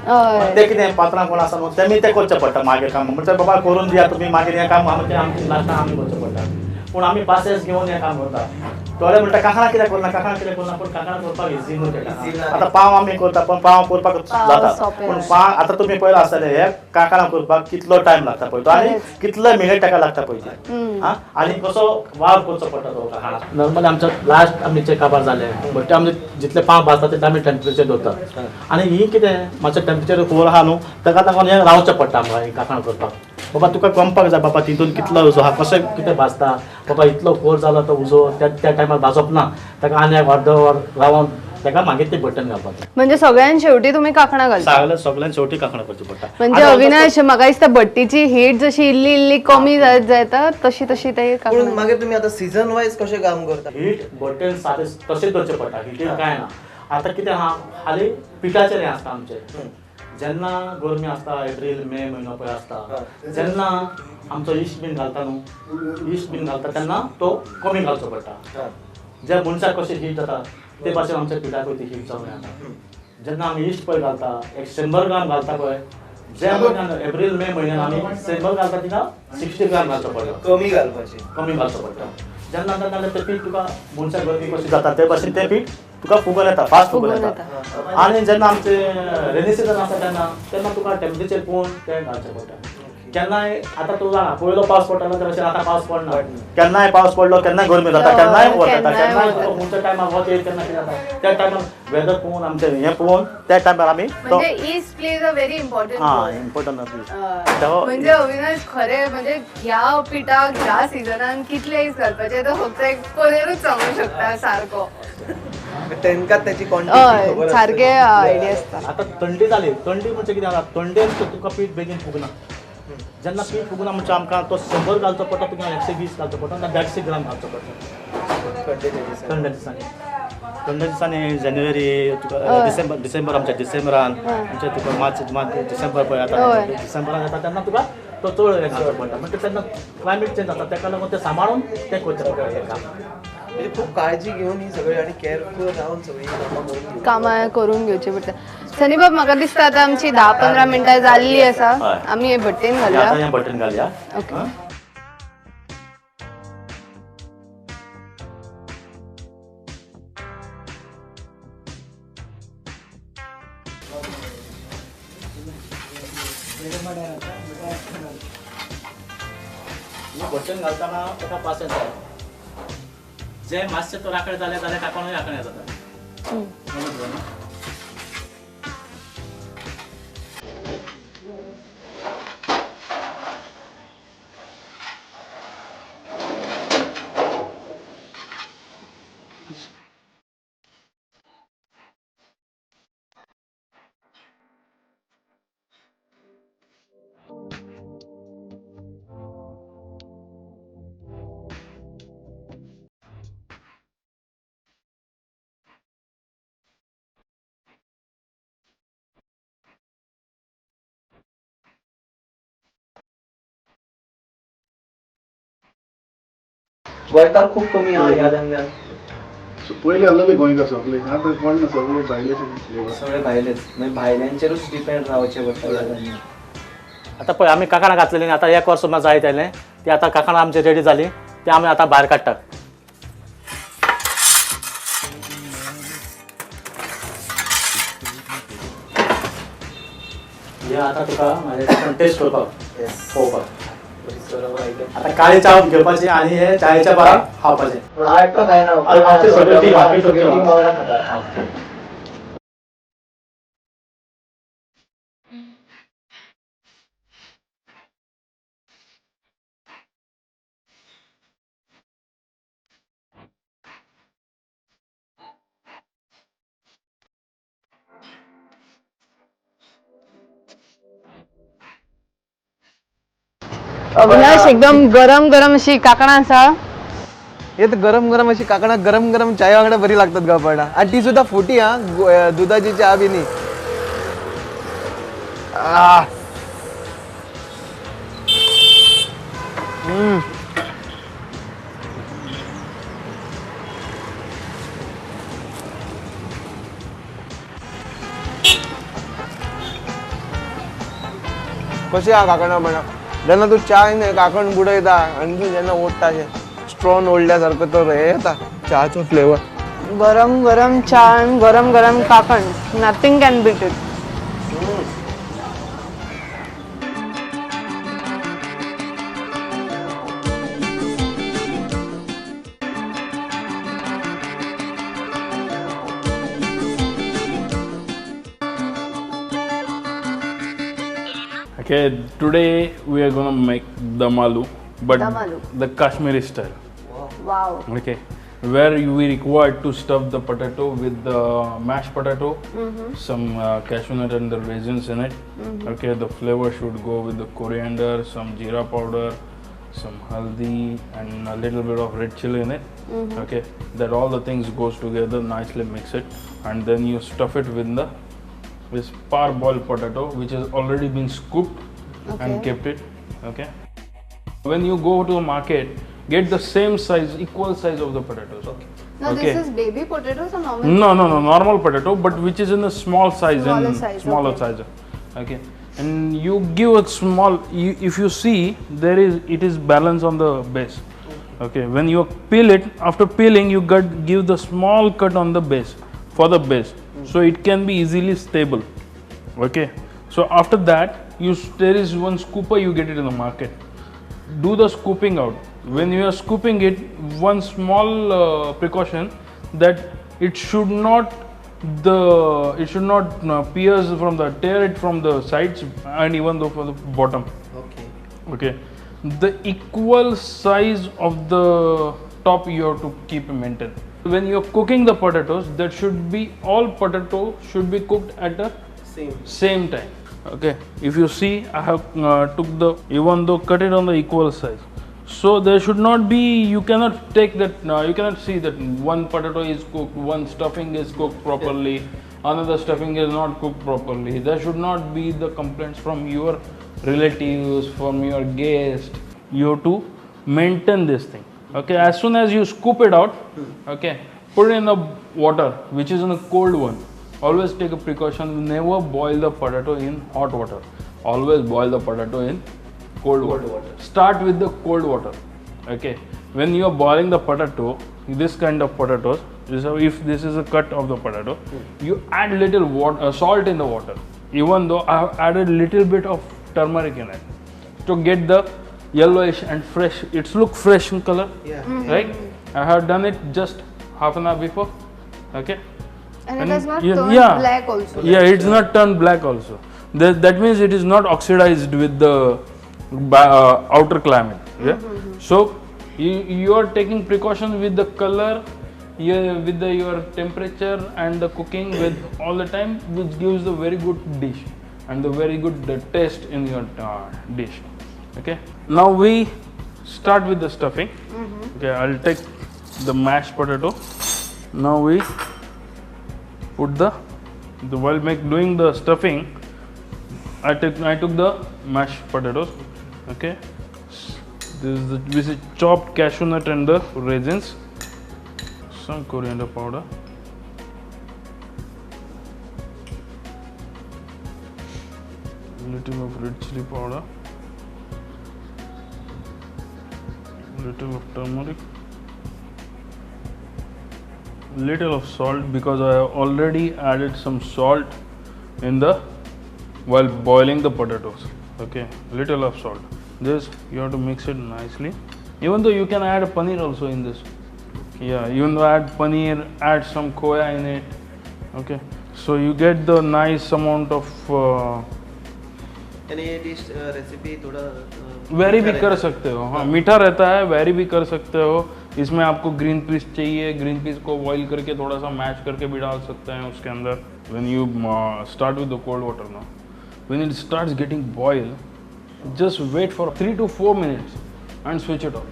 ते कितें पात्रां कोण आसा न्हू तेमी तें करचें पडटा मागीर काम. म्हणजे बाबा करून दिया तुमी, मागीर हें काम आमचें आमचें लास्टाक आमी करचें पडटा. पूण आमी पासेस घेवन हें काम करता. थोडे म्हणटा कांकणां कित्याक करना, कांकणां कित्याक करना, पूण कांकणां करपाक इजी न्हू तें. आतां पाव आमी करता पण पाव करपाक जाता, पूण पाव आतां तुमी पळयलां आसतलें हे कांकणां करपाक कितलो टायम लागता पळय तो आनी कितले मिनट ताका लागता पळय ते. आं, आनी कसो वावर करचो पडटा तो कांकणां. नॉर्मली आमचो लास्ट आमचे काबार जाले बट आमी जितले पाव भाजता तितले आमी टेम्परेचर दवरतात. आनी ही कितें मातशें टेम्परेचर कोर आहा न्हू ताका लागून हें रावचें पडटा आमकां हें कांकणां करपाक. बाबा तुका कमपाक जाय बाबा तितून कितलो उजो आहा, कशें कितें भाजता बाबा, इतलो कोर जालो तो उजो त्या टायमार भाजप ना, ताका आनी एक अर्द वर रावन ताका मागीर ते बटन घालपाचें. म्हणजे सगळ्यान शेवटी तुमी कांकणां घालता? सगळ्यान शेवटी कांकणां करची पडटा. म्हणजे अविनाश म्हाका दिसता भट्टीची हीट जशी इल्ली इल्ली कमी जायत जाता तशी तशी ते पूण मागीर तुमी आतां सीझन वायज कशें काम करता? हीट बटन सादें तशेंच दवरचें पडटा, हिटीर कांय ना. आतां कितें आहा हालीं पिठाचेर हें आसता आमचें. जेन्ना गरमी आसता एप्रील मे म्हयनो पळय आसता जेन्ना आमचो इश्ट बीन घालता न्हू, इश्ट बीन घालता तेन्ना तो कमी घालचो पडटा. ज्या मनशाक कशें हीट जाता ते भाशेन आमच्या पिठाकूय ती हीट जावं येता. जेन्ना आमी इश्ट पळय घालता एक 100 ग्राम घालता पळय, ज्या म्हयन्यान एप्रील मे म्हयन्यान आमी 100 घालता तिका 60 ग्राम घालचो पडटा, कमी घालपाचें, कमी घालचो पडटा. जेन्ना जाल्यार तें पीठ तुका मनशाक गरमी कशी जाता ते भाशेन तें पीठ तुका फुगोन येता, फास्ट फुगोन येता. आनी जेन्ना आमचें रेनी सिजन आसता तेन्ना तेन्ना तुका टेम्परेचर पळोवन तें घालचें पडटा. केन्नाय आतां तूं जाणा पयलो पावस पडटालो त्या भाशेन आतां पावस पडना, केन्नाय पावस पडलो केन्नाय गरमी जाता, केन्नाय वत येता, केन्नाय खंयच्या टायमार वत येयत केन्ना कितें जाता, त्या टायमार वेदर पळोवन आमचें हें पळोवन त्या टायमार आमी म्हणजे east plays a very important हां इम्पोर्टंट. म्हणजे अविनाश खरें म्हणजे ह्या पिठाक ह्या सिजनान कितले इस्ट घालपाचें तो फक्त एक पनेरूच सांगूंक शकता सारको. तेंकां त्याची क्वांटिटी सारके आयडिया आसता. आतां थंडी जाली, थंडी म्हणजे कितें जाता, थंडेन तुका पीठ बेगीन फुगना. जेन्ना पीठ फुगना म्हणजे आमकां तो 100 घालचो पडटा, तुका 120 घालचो पडटा, ना 150 ग्राम घालचो पडटा थंडे दिसांनी. थंडे दिसांनी जानेवारी तुका डिसेंबर, डिसेंबर आमच्या डिसेंबरान आमच्या तुका मार्च मार्च डिसेंबर पळय आतां डिसेंबरान येता तेन्ना तुका तो चड हें घालचो पडटा. म्हणजे तेन्ना क्लायमेट चेंज जाता तेका लागून तें सांबाळून तें करचें पडटा हें काम. म्हणजे खूप काळजी घेवन ही सगळी आणि केअरफुल रावन सगळी कामां करून घेवची पडटा. सनी बाब म्हाका दिसता आतां आमची 10-15 मिनटां जाल्ली आसा, आमी हे भट्टेन घालया. आतां हें भट्टेन घालया. ओके. भट्टेन घालतना ताका पासेंस जाय, जे मातशें तो राखणे जाले जाल्यार काकोणूय राखणे जाता. गोंयकार खूब कमी आहा ह्या धंद्यात. पयलीं आसलेले गोंयकार सगळे, आतां कोण ना, सगळे भायले, सगळे भायलेच. म्हणजे भायल्यांचेरूच डिपेंड रावचें पडटा ह्या धंद्यात. आतां पळय आमी कांकणां घातलेलीं, आतां एक वर्स सुमार जायत आयलें, ती आतां कांकणां आमची रेडी जाली, ती आमी आतां भायर काडटात. हे आतां तुका टेस्ट करपाक पळोवपाक. आतां काळी च्या घेवपाची आनी हे चायेच्या बाराक खावपाचें. अविनाश एकदम गरम गरम अशी कांकणां आसा. हे तर गरम गरम अशी काकणां गरम गरम चाय वांगडा बरी लागतात गावपाडा. आणि ती सुद्धा फुटी हा, दुधाची च्या बी न्ही. कशी आहा कांकणां म्हणा जेन्ना तूं च्याय कांकण बुडयता आनी तूं जेन्ना ओडटा अशें स्ट्रॉन ओडल्या सारको तो हे येता च्याचो फ्लेवर. गरम गरम च्या आणि गरम गरम काकण, nothing can beat it. Okay, today we are gonna make dum aloo, but Dum aloo. the Kashmiri style. Wow. Okay, where we required to stuff the potato with the mashed potato, some cashew nut and the raisins in it. Okay, the flavor should go with the coriander, some jeera powder, some haldi, and a little bit of red chili in it. Okay, that all the things goes together nicely, mix it, and then you stuff it with the this parboiled potato, which has already been scooped and kept it. Okay, when you go to the market, get the same size, equal size of the potatoes. Okay. No, Okay. This is baby potatoes or normal? No, no, no, normal potato, but which is in a small size Smaller and size, smaller okay. size. Okay, and you give a small. You, if you see, there is it is balance on the base. Okay, when you peel it, after peeling, you got give the small cut on the base for the base, so it can be easily stable. Okay, so after that, you there is one scooper, you get it in the market. Do the scooping out. When you are scooping it, one small precaution that it should not pierce from the tear it from the sides and even though from the bottom. Okay. Okay, the equal size of the top you have to keep maintain. When you are cooking the potatoes, that should be all potato should be cooked at a Same. same time. Okay, if you see, I have took the even though cut it on the equal size, so there should not be, you cannot take that you cannot see that one potato is cooked, one stuffing is cooked properly, another stuffing is not cooked properly. There should not be the complaints from your relatives, from your guest. You have to maintain this thing. Okay, as soon as you scoop it out, okay, put it in the water, which is in a cold one. Always take a precaution, never boil the potato in hot water. Always boil the potato in cold water. Start with the cold water. Okay, when you are boiling the potato, this kind of potatoes, this, if this is a cut of the potato, you add little water, salt in the water. Even though I have added little bit of turmeric in it to get the yellowish and fresh, it's look fresh in color. Yeah. Right? I have done it just half an hour before. Okay. And it has not yeah, turned yeah. black also. Yeah, it's not turned black also. That means it is not oxidized with the outer climate. Yeah. So you are taking precaution with the color, yeah, with the, your temperature and the cooking with all the time, which gives the very good dish and the very good the taste in your dish. Okay. Now we start with the stuffing. Okay, I'll take the mashed potato. Now we put the while make doing the stuffing, I took the mashed potatoes. Okay, this is chopped cashew nut and the raisins, some coriander powder, little of red chili powder, little of turmeric, little of salt, because I have already added some salt in the while boiling the potatoes. Okay, little of salt. This you have to mix it nicely. Even though you can add paneer also in this. Yeah, even though add paneer, add some khoya in it. Okay, so you get the nice amount of यानी ये dish recipe थोड़ा very भी कर सकते हो. हाँ, मीठा रहता है, वेरी भी कर सकते हो. इसमें आपको ग्रीन पीस चाहिए, ग्रीन पीस को बॉईल करके थोड़ा सा मैश करके भी डाल सकते हैं उसके अंदर. When you start with the cold water now, when it starts getting boil, just wait for 3 to 4 minutes and switch it off.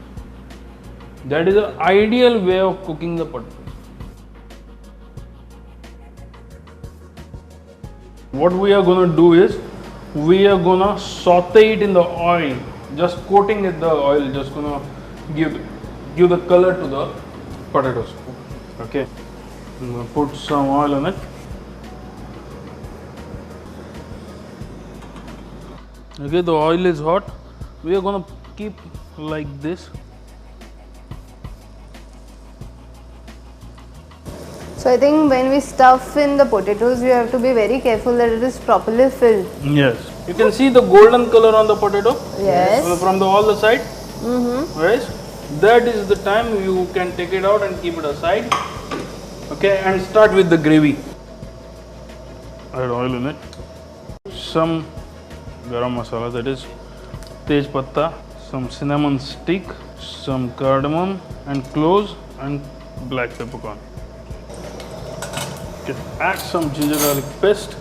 That is the ideal way of cooking the potato. What we are gonna do is we are gonna saute it in the oil, just coating it the oil, just gonna give the color to the potatoes. Okay, I'm gonna put some oil on it. Okay, the oil is hot. We are gonna keep like this. So I think when we stuff in the potatoes, we have to be very careful that it is properly filled. Yes. You can see the golden color on the potato. Yes. From the all the side. Right. That is the time you can take it out and keep it aside. Okay, and start with the gravy. Add oil in it. Some garam masala, that is tej patta, some cinnamon stick, some cardamom and cloves and black peppercorn. Okay, add some ginger garlic paste,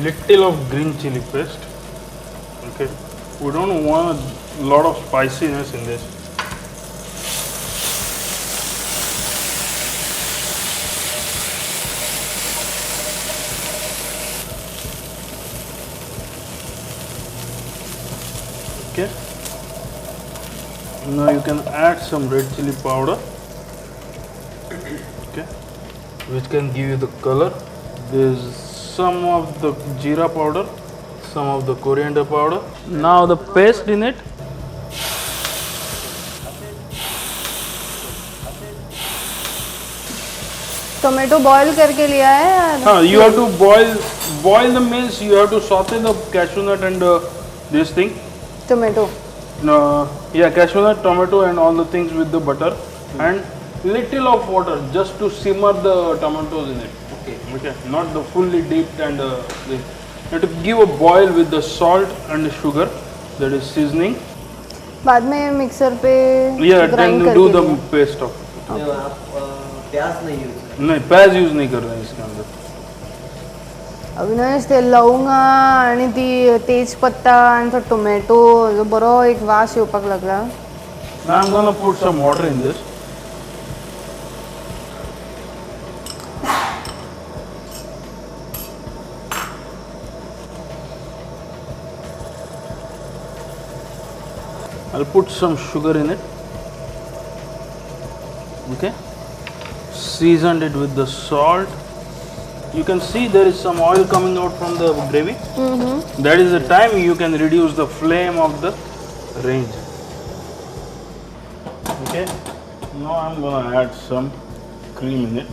little of green chili paste. Okay, we don't want a lot of spiciness in this. Okay, now you can add some red chili powder, okay, which can give you the color. There's some of the jeera powder, some of the coriander powder. Now the paste in it. Tomato boil करके लिया है या? हाँ, you have to boil the means you have to saute the cashew nut and this thing. Tomato. Yeah, cashew nut, tomato and all the things with the butter and little of water just to simmer the tomatoes in it. Okay. Okay, not the fully dipped and this. You have to give a boil with the salt and the sugar, that is seasoning. बाद में mixer pay Yeah, grind then do करके the लिया। paste of. आप प्याज नहीं use कर नहीं, प्याज यूज नहीं कर रहे हैं इसके अंदर. अविनाश, ते लवंगा आणि ती तेजपत्ता आणि तो टोमॅटो जो बरो एक वास येवपाक लागला. Now I'm gonna put some water in this. I'll put some sugar in it. Okay. Seasoned it with the salt. You can see there is some oil coming out from the gravy. That is the time you can reduce the flame of the range. Okay. Now I'm gonna add some cream in it.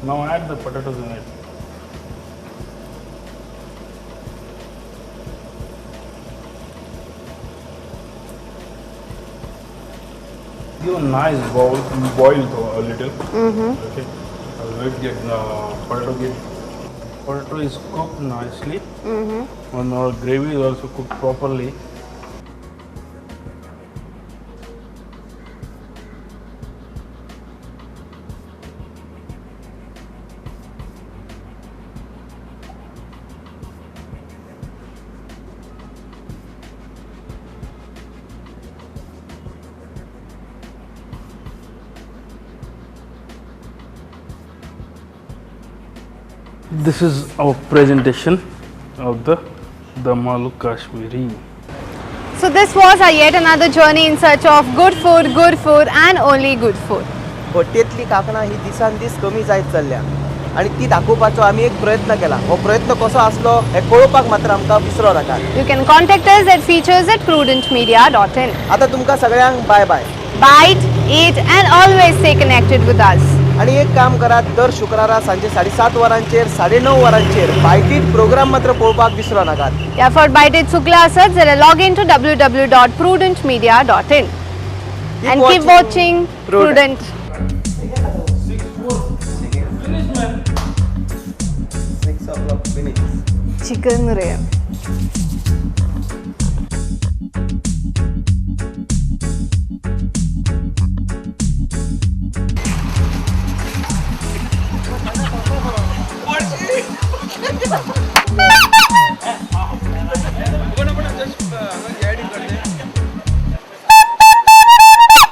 Now add the potatoes in it. Give a nice boil though a little. Okay. I'll wait get potato get. Potato is cooked nicely. And our gravy is also cooked properly. This is our presentation of the Dum Aloo Kashmiri. So this was our yet another journey in search of good food and only good food. भट्टेंतली कांकणां ही दिसान दीस कमी जायत चल्ल्या आनी ती दाखोवपाचो आमी एक प्रयत्न केला. हो प्रयत्न कसो आसलो हें कळोवपाक मात्र आमकां विसरो नाका. You can contact us at features@prudentmedia.in. आतां तुमकां सगळ्यांक बाय बाय. Bite, eat and always stay connected with us. आनी एक काम करात, दर शुक्रारा सांजे 7:30 वरांचेर 9:30 वरांचेर बायटीट प्रोग्राम मात्र पळोवपाक विसरो नाकात. ह्या फावट बायटीट चुकला आसत जाल्यार log in to www.prudentmedia.in and keep watching Prudent. 6-4. Finish, man. 6 o'clock finish. Chicken रे.